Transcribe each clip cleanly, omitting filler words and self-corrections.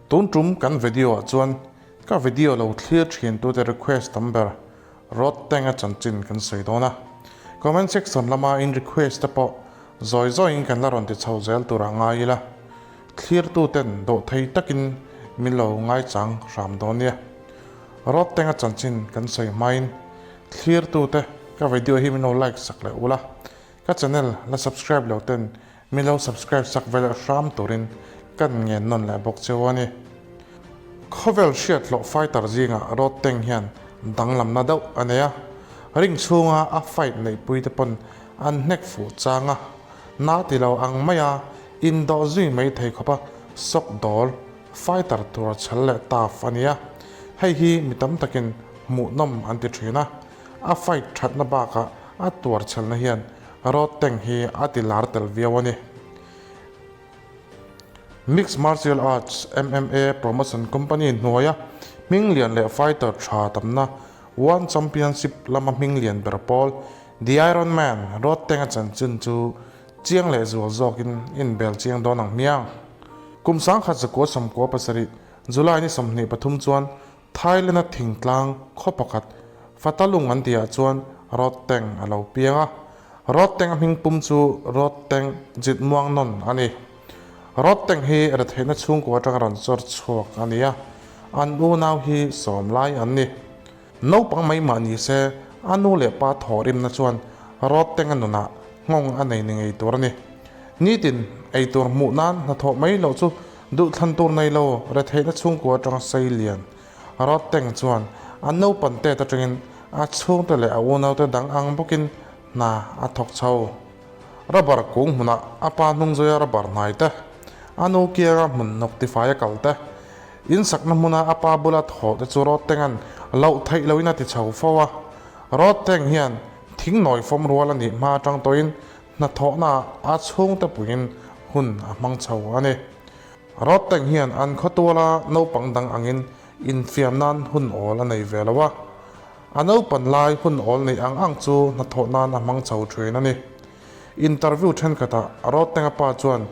Tun tum kan video ah chuan ka video lo thlir thin tute request tam ber Rod Tank a chanchin kan sawi dawn a. Comment section lama in request te pawh zawi zawiin kan la rawn ti chho zel tur ah ngai ila. Thlirtu ten dawhthei takin min lo ngaichang hram dawn nia. Rod Tank a chanchin kan sawi hmain thlirtu te ka video hi min lo like sak leh ula. Ka channel la subscribe lo ten min lo subscribe sak ve leh hram turin kan ngen nawn leh bawk cheu a ni. Khawvel hriat hlawh fighter zingah Rod Teng hian danglamna deuh a nei a, ring chhunga a fight neihpui te pawn an hnek fuh chang a, na ti lo ang maia indawh zui mai thei khawpa sawk dawl fighter tur chhel leh tough a ni a, hei hi mi tam takin hmuhnawm an ti thin a. A fight thatna bakah a tuar chhelna hian Rod Tank hi a ti lar tel viau a ni. Mixed Martial Arts, MMA, promotion company hnuaia hming lian leh fighter tha tamna One Championship lama hming lian ber pawl The Iron Man, Rod Tank-a chanchin chu chiang leh zual zawkin inbel chiang dawn ang hmiang. Kum 1997 July ni 23 chuan Thailand-a thingtlang khaw pakhat Fatalung an tihah chuan Rod Tank a lo piang a. Rod Tank a hming pum chu Rod Tank Jitmuang Non a ni. Rod Tank hi retheihna chhungkua atanga rawn chawr chhuak a ni a, an unau hi sawm lai an ni. Naupang mai mah ni se, a nu leh pa thawhrimna chuan Rod Tank-a nunah nghawng a nei ni ngei tur a ni. Nitin eitur hmuh nan hnathawh mai loh chu Duhthlan tur nei lo retheihna chhungkua atanga sei lian Rod Teng chuan a naupan tet atangin a chhungte leh a unaute dang ang bawkin hna a thawk chho. Rubber kung hmunah a pa hnung zuia rubber hnai te, a nu kianga hmun hnawk tifai a kal te, in sakna hmuna a pa bula thaw te chu Rod Teng-a'n loh theih loin a ti chho fo a. Rod Teng hian thing nawi fawm rual a nih hma atang tawhin Hnathawhnaah a chhungte puiin hun a hmang chho a ni. Rod Tank hian an khawtuala naupang dang angin infiam nan hun awl a nei ve lo a. A naupan lai hun awl neih ang ang chu hnathawh nan a hmang chho thin a ni. Interview thenkhatah Rod Tank-a pa chuan,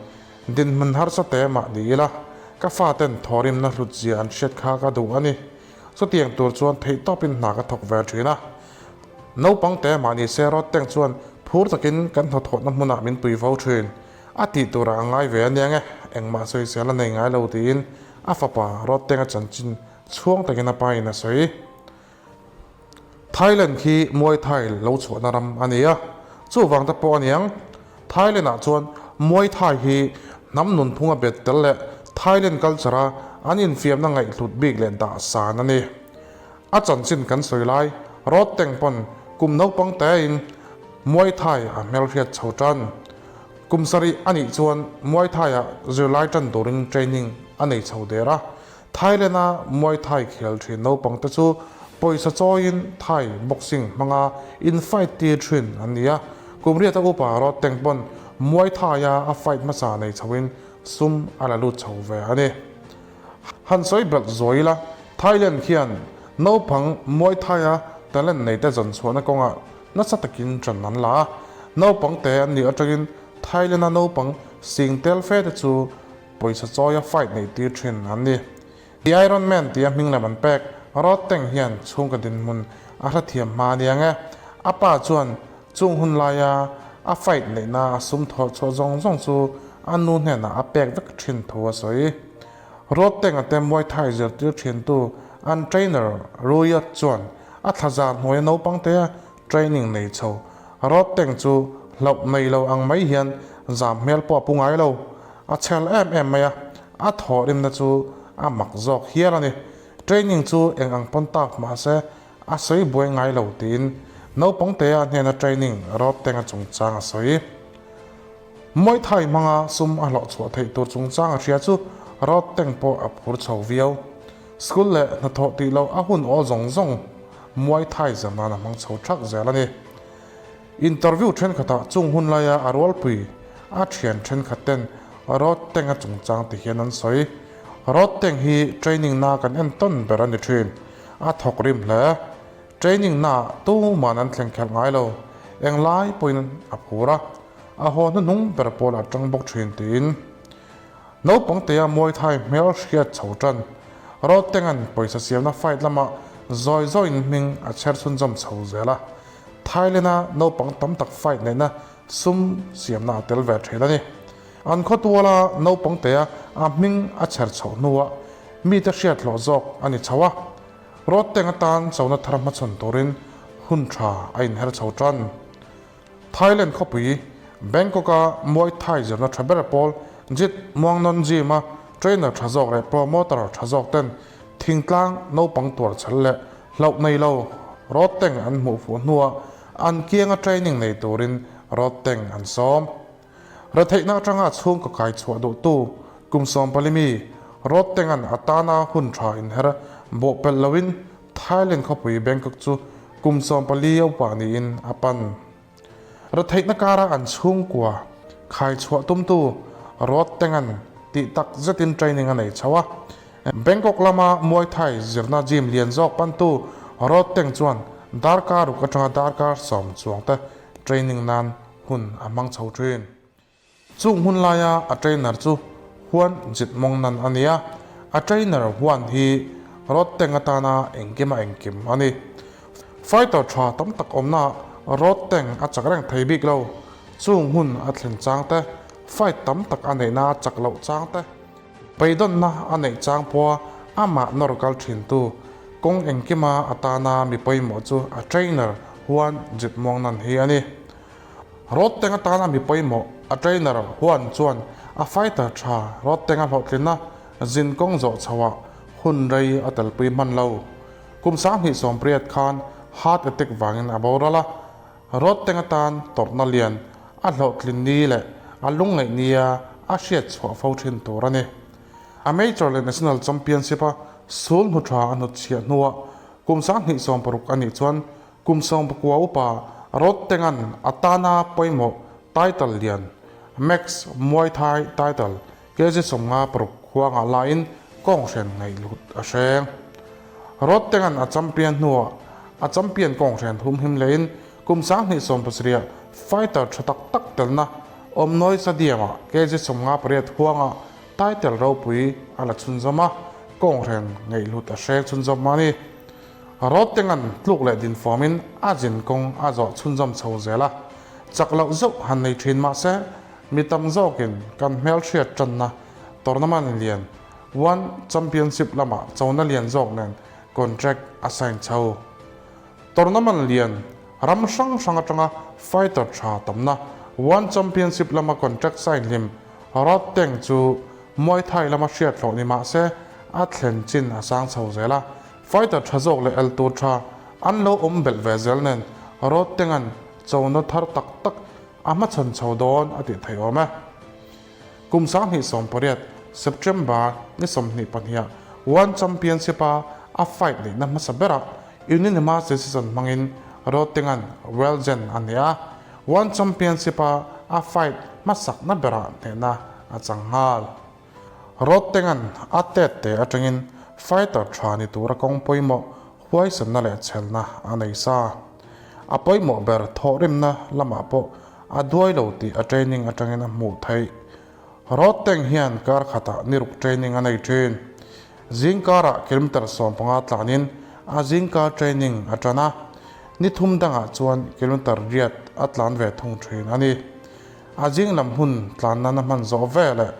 Dinhmun harsa te mah ni ila, ka faten thawrimna hlutzia an hriat kha ka duh a ni. Chutiang tur chuan theihtawpin hna ka thawk ve thin a. Naupang te mahni se Rod Tank chuan phur takin kan hnawthawhna hmunah min pui vo thin. A tih turah a ngai ve aniang e, engmah sawisel a nei ngai lo tiin a fapa Rod Tank-a chanchin chhuang takin a pain a sawi. Thailand khi Muay Thai lo chhuahna ram a ni a, chuvang te pawh aniang. Thailand-ah chuan Muay Thai hi hnam nunphunga bet tel leh Thailand culture-a an infiamna ngaihhlut bik leh dahsan a ni. A chanchin kan sawi lai, Rod Teng pawn kum naupang tein Muay Thai a hmelhriat chho tan. Kum sarih a nih chuan Muay Thai-ah zirlai tan turin training a nei chho der a. Thailand-a Muay Thai khel thin naupang te chu pawisa chawiin Thai boxing hmanga in fight tir thin an ni a. Kum riata upa Rod Teng pawn Muay Thai-a a fight hmasa nei chhoin sum a la lut chho ve a ni. Han sawi belh zawi ila, Thailand hian naupang Muay Thai-a talent neite zawn chhuahna kawngah nasa takin ṭan an la a. Naupang te an nih aṭangin Thailand-a naupang sing tel fe te chu pawisa chawia fight neih tir ṭhin an ni. The Iron Man tia hming lam an pek Rod Teng hian chhungkaw dinhmun a hrethiam hma a nia nge. A pa chuan Chung hun laia a fight neihna a sum thawh chhuah zawng zawng chu a nu hnenah a pek vek thin thu a sawi. Rod Teng-a te Muay Thai zirtir thintu an trainer Ruyot chuan a thlazar hnuaia naupang tea training nei chho Rod Teng chu hlauh nei lo ang mai hian zam hmel pawh a pu ngai lo. A chhel em em mai a, a thawhrimna chu a mak zawk hial a ni. Training chu eng ang pawn tak mahse A sawi buai ngai lo tiin naupang tea hnena training Rod Teng-a chungchang a sawi. Muay Thai hmanga sum a hlawh chhuah theih tur chungchang a hria chu Rod Teng pawh a phur chho viau. School leh hnathawh tih loh a hun awl zawng zawng Muay Thai zir nan a hmang chho thak zel a ni. Interview thenkhatah chung hun laia a rualpui a thian thenkhat ten Rod Teng-a chungchang ti hian an sawi. Rod Teng hi training na kan entawn ber a ni thin. A thawk rim hle. Training na tuman an thleng khelh ngai lo. Englai pawhin a phur a, a haw hnuhnung ber pawl a tang bawk thin tiin. Naupang tea Muay Thai hmel hriat chho tan. Rodteng-a'n pawisa siamna fight lamah zawi zawiin hming a chher chhunzawm chho zel a. Thailand-a naupang tam tak fight neihna sum siamna a tel ve thin a ni. An khawtuala naupang tea a hming a chher chhoh hnuah mite hriat hlawh zawk a ni chho a. Rodteng atan chona thar hmachhawn turin hun tha a inher chho tan. Thailand khawpui Bangkok-a Muay Thai zirna tha ber pawl Jit Muangnon Gym-a trainer tha zawk leh promoter tha zawk ten thingtlang naupang tuar chhel leh hlauh nei lo Rodteng an hmuh fuh hnuah an kianga training nei turin Rodteng an sawm. Retheihna atanga chhungkaw kai chhuah duhtu kum 14 mi Rodteng-a'n a tana hun tha inher bawhpelh loin Thailand khawpui Bangkok chu kum 14 a upa niin a pan. Retheihna kara an chhungkua khai chhuah tumtu Rodteng-a'n tih tak zetin training a nei chho a. Bangkok lama Muay Thai zirna gym lian zawk pantu Rodteng chuan darkar ruk atanga darkar 10 chuangte training nan hun a hmang chho thin. Chung hun laia a trainer chu Huan Jitmongnan a ni a, a trainer Huan hi Rodteng atana engkima engkim a ni. Fighter tha tam tak awmnaah Rodteng a chak reng thei bik lo. Chung hun a thlen chang te, fight tam tak a neihna a chak loh chang te, beidawnna a neih chang pawha amah nawr kal thintu kawng engkima atana mi pawimawh chu a trainer Huan Jitmongnan hi a ni. Rodteng atana mi pawimawh a trainer Huan chuan a fighter tha Rodtenga hlawhtlinna zin kawng zawh chhoah hun rei a telpui hman lo. Kum 2018 khan heart attack vangin a boral a, Rodteng atan tawrhna lian a hlawhtlin ni leh a lungngaih nia a hriat chhuah fo thin tur a ni. A major leh national championship-a sul hnu tha a hnutchhiah hnuah kum 2016 a nih chuan Kum 19 upa Rodtenga'n a tana pawimawh title lian Max Muay Thai title kg 56 huangah laiin kawnghren ngaihlut a hreng. Rodtenga'n a champion hnuah a champion kawnghren humhim lehin kum 2017 fighter tha tak tak telna Awmnawi Stadium-ah kg 58 huangah title ropui a la chhunzawm a, kawnghren ngaihlut a hreng chhunzawm a ni. Rodtenga'n tluk leh din fawmin a zin kawng a zawh chhunzawm chho zel a, chak loh zeuh han nei thin mah se, mi tam zawkin kan hmelhriat tanna tournament lian One Championship lamah chona lian zawk nen contract a sign chho. Tournament lian ram hrang hrang atanga fighter tha tamna One Championship lama contract sign hlim Rodteng chu Muay Thai lama hriat hlawh ni mah se a thlen chin a sang chho zel a. Fighter tha zawk leh el tur tha an lo awm belh ve zel nen Rodtenga'n chona thar tak tak a hmachhawn chho dawn a tih theih awm e. Kum 2018 September ni 22ah One Championship-a a fight neihna hmasa berah unanimous decision hmangin Rodtenga'n Weljen a hneh a, One Championship-a a fight hmasakna berah hnehna a chang nghal. Rodtenga'n a tet te atangin fighter tha ni tura kawng pawimawh huaisanna leh chhelna a nei sa. A pawimawh ber thawhrimna lamah pawh a duai lo tih a training atangin a hmuh theih. Rodteng hian kar khatah ni ruk training a nei thin. Zingkarah kilometer 15 tlanin a zingkar training a tan a, ni thum dangah chuan kilometer riat a tlan ve thung thin a ni. A zing lam hun tlan nan a hman zawh ve leh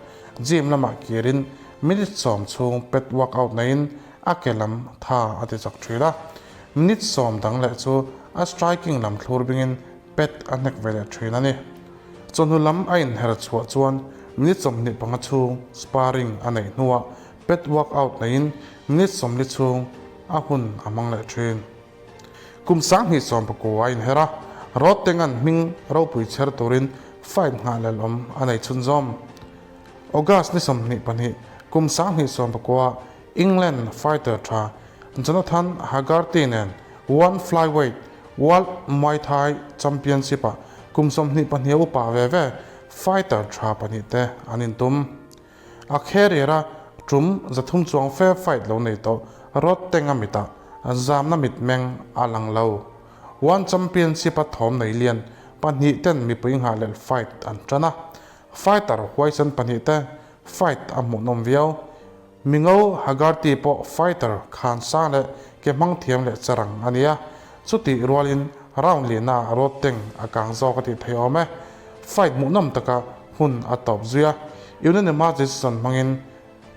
gym lamah kirin minute 10 chhung pet workout neiin a ke lam tha a ti chak thin a. Minute 10 dang leh chu a striking lam thlur bingin pet a hnek ve leh thin a ni. Chawhnu lam a inher chhuah chuan minute 25 chhung sparring a neih hnuah pet workout neiin minute 40 chhung a hun a hmang leh thin. Kum 2019 a inher a, Rodtenga'n hming ropui chher turin fight nghah lel awm a nei chhunzawm. August ni 22 kum 2019 England fighter tha Jonathan Haggerty nen One Flyweight World Muay Thai Championship-ah kum 22 upa ve ve fighter tha pahnih te an intum. A career a tum 300 chuang fe fight lo nei tawh Rodtenga mitah zamna mitmeng a lang lo. One Championship-a thawm nei lian pahnih ten mipui nghah lel fight an tan a. Fighter huaisan pahnih te Fight a hmuhnawm viau. Mingo Haggerty pawh fighter khan sang leh ke hmang thiam leh charang a ni a, chutih rualin round lihnaah Rodtang a kang zawk a tih theih awm e. Fight hmuhnawm taka hun a tawp zui a, unanimous decision hmangin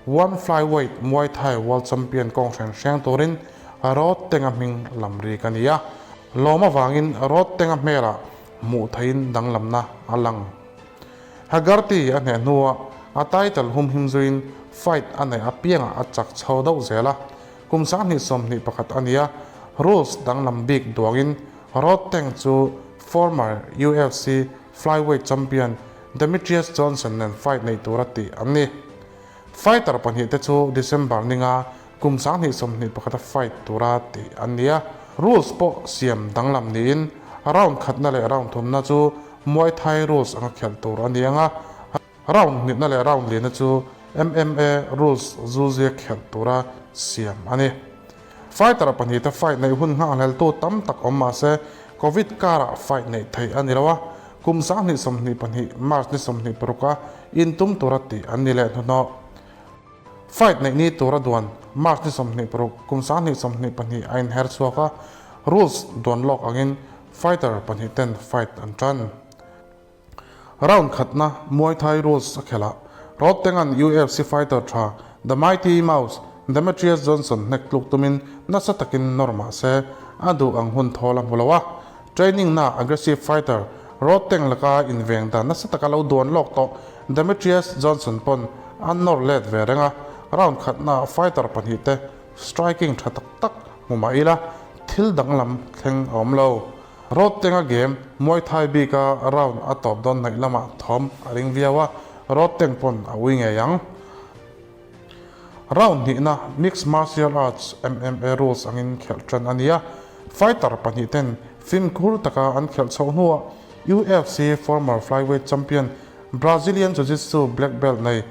One Flyweight Muay Thai World Champion kawng hren hreng turin Rodtang a hming lam rik a ni a, lawm avangin Rodtang a hmelah hmuh theihin danglamna a lang. Haggerty a hneh hnuah a title humhim zuiin fight a neih apiangah a chak chho deuh zel a, kum 2021 a ni a, rules danglam bik duangin Rodtang chu former UFC flyweight champion Demetrious Johnson nen fight nei tura tih an ni. Fighter pahnihte chu December ninga kum 2021 a fight tura tih an ni a, rules pawh siam danglam niin round khatna leh round thumna chu Muay Thai rules anga khelh tur a ni ang a, round hnihna leh round lihna chu MMA rules zulzia khelh tura siam a ni. Fighter pahnihte fight neih hun nghakhleltu tam tak awm mah se Covid karah fight neih theih a ni lo a, kum 2022 March ni 26 a intum tura tih an ni leh hnuhnawh. Fight neih ni tura duan March ni 26 kum 2022 a inher chhuak a, rules duan lawk angin fighter pahnih ten fight an tan. Round khatna Muay Thai rules a khelh a, Rodteng-a'n UFC fighter tha The Mighty Mouse Demetrious Johnson hnek tluk tumin nasa takin nawr mah se a duh ang hun thawl a hmu lo a. Training na aggressive fighter Rodteng laka inveng dan nasa taka lo duan lawk tawh Demetrious Johnson pawn a nawr let ve reng a, round khatna fighter pahnihte striking tha tak tak hmu mah ila thil danglam thleng a awm lo. Rodtenga game Muay Thai bika round a tawp dawn hnaih lamah thawm a ring viau a, Rodteng pawn a ui ngei ang. Round hnihna Mixed Martial Arts, MMA, rules angin khelh tan a ni a, fighter pahnih ten fimkhur taka an khelh chhoh hnuah UFC former flyweight champion Brazilian Jiu-Jitsu black belt nei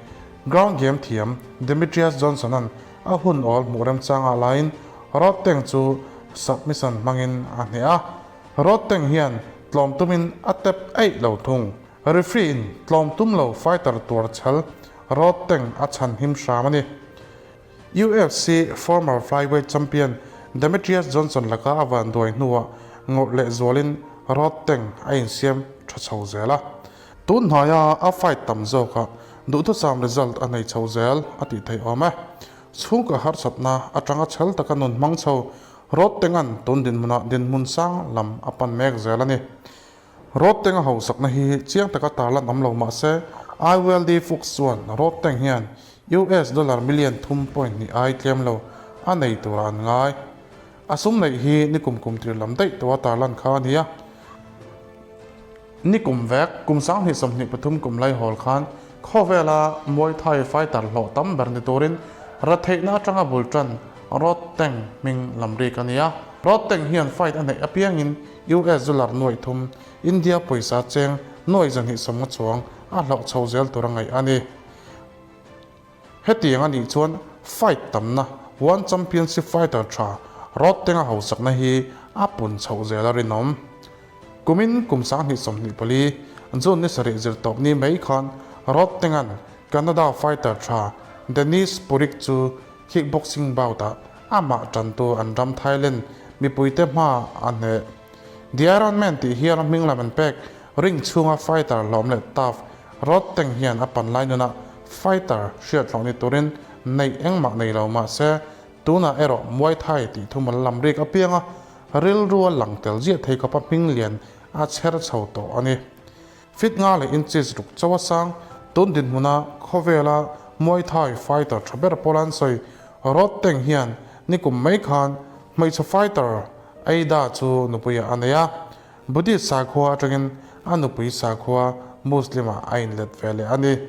ground game thiam Demetrious Johnson-a'n a hun awl hmuh remchangah laiin Rodtang chu submission hmangin a hneh a, Rodtang hian tlawm tumin a tap eih lo thung. Referee in tlawm tum lo fighter tuar chhal Rodtang a chhan him hram a ni. UFC former flyweight champion Demetrious Johnson laka a van duai hnuah ngawrh leh zualin Rodtang a insiam tha chho zel a. Tun hnaia a fight tam zawkah duhthusam result a nei chho zel a tih theih awm e. Chhungkaw harsatna atanga chhel taka nun hmang chho Rodtang-a'n tun dinhmunah dinhmun sang lam a pan mek zel a ni. Rodtang a hausakna hi chiang taka tarlan awm lo mah se, IWLD Fuchs chuan Rodtang hian US dollar million thum point hnih ai tlem lo a nei turah an ngai. A sum neih hi nikum kum tir lam daih tawha tarlan kha a ni a. Nikum vek, kum 2023 kum laihawl khan khawvela Muay Thai fighter hlawh tam ber ni turin ratheihna atanga bul tan Rodtang hming lam rik a ni a. Rodtang hian fight a neih apiangin US dollar nuaih thum, India pawisa cheng nuaih zahnih sawmnga chuang a hlauh chho zel tur a ngaih a ni. Hetiang a nih chuan fight tamna One Championship fighter tha Rodtang-a hausakna hi a pun chhoh zel a rinawm. Kumin kum 2024, June ni sarih zirtawp ni mai khan Rodtang-a'n Canada fighter tha Denis Purik chu kickboxing bout-ah amah tantu an ram Thailand mipuite hma a hneh. The Iron Man tih hian a hming lam an pek ring chhunga fighter hlawm leh tough Rodtang hian a pan lai nunah fighter hriat hlawh ni turin neih engmah nei lo mah se tunah erawh Muay Thai tih thumal lam rik apianga rilru a lang tel ziah thei khawpa hming lian a chher chho tawh a ni. Fit nga leh inches ruk chauh a sang, tun dinhmuna khawvela Muay Thai fighter tha ber pawl an sawi Rodtang hian nikum mai khan hmeichhe fighter Aida chu nupuiah a nei a, Buddhist sakhua atangin a nupui sakhua Muslim-ah a inlet ve leh a ni.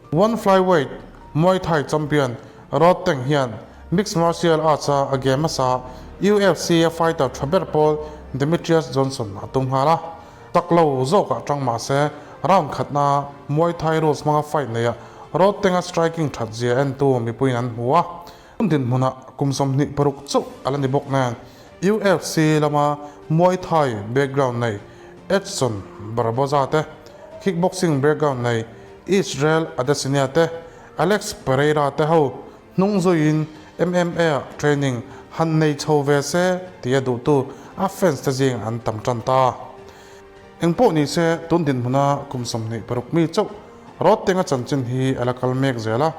One flyweight Muay Thai champion Rodtang hian mixed martial arts-a a game hmasa UFC-a fighter tha ber pawl Demetrious Johnson a tum nghal a. Tak lo zawkah tang mah se round khatna Muay Thai rules hmanga fight neia Rodtang-a striking that zia entu mipuiin an hmu a. Dinhmunah kum 26 chauh a la ni bawk nen UFC lama Muay Thai background nei Edson Barboza te, kickboxing background nei Israel Adesanya te, Alex Pereira te ho hnung zuiin MMA-ah training han nei chho ve se tia duhtu a fans te zing an tam tan ta. Engpawh ni se tun dinhmuna kum 26 mi chauh Rodtenga chanchin hi a la kal mek zel a,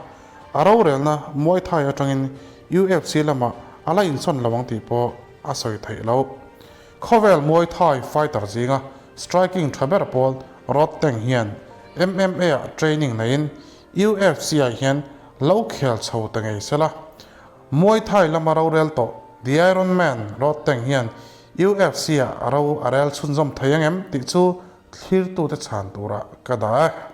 a rorelna Muay Thai atangin UFC lamah a la insawn lo ang tih pawh a sawi theih loh. Khawvel Muay Thai fighter zinga striking tha ber pawl Rodteng hian MMA-ah training neiin UFC-ah hian lo khel chho ta ngei se la. Muay Thai lama rorel tawh The Iron Man Rodteng hian UFC-ah ro a rel chhunzawm thei ang em tih chu thlirtute chhan turah ka dah e.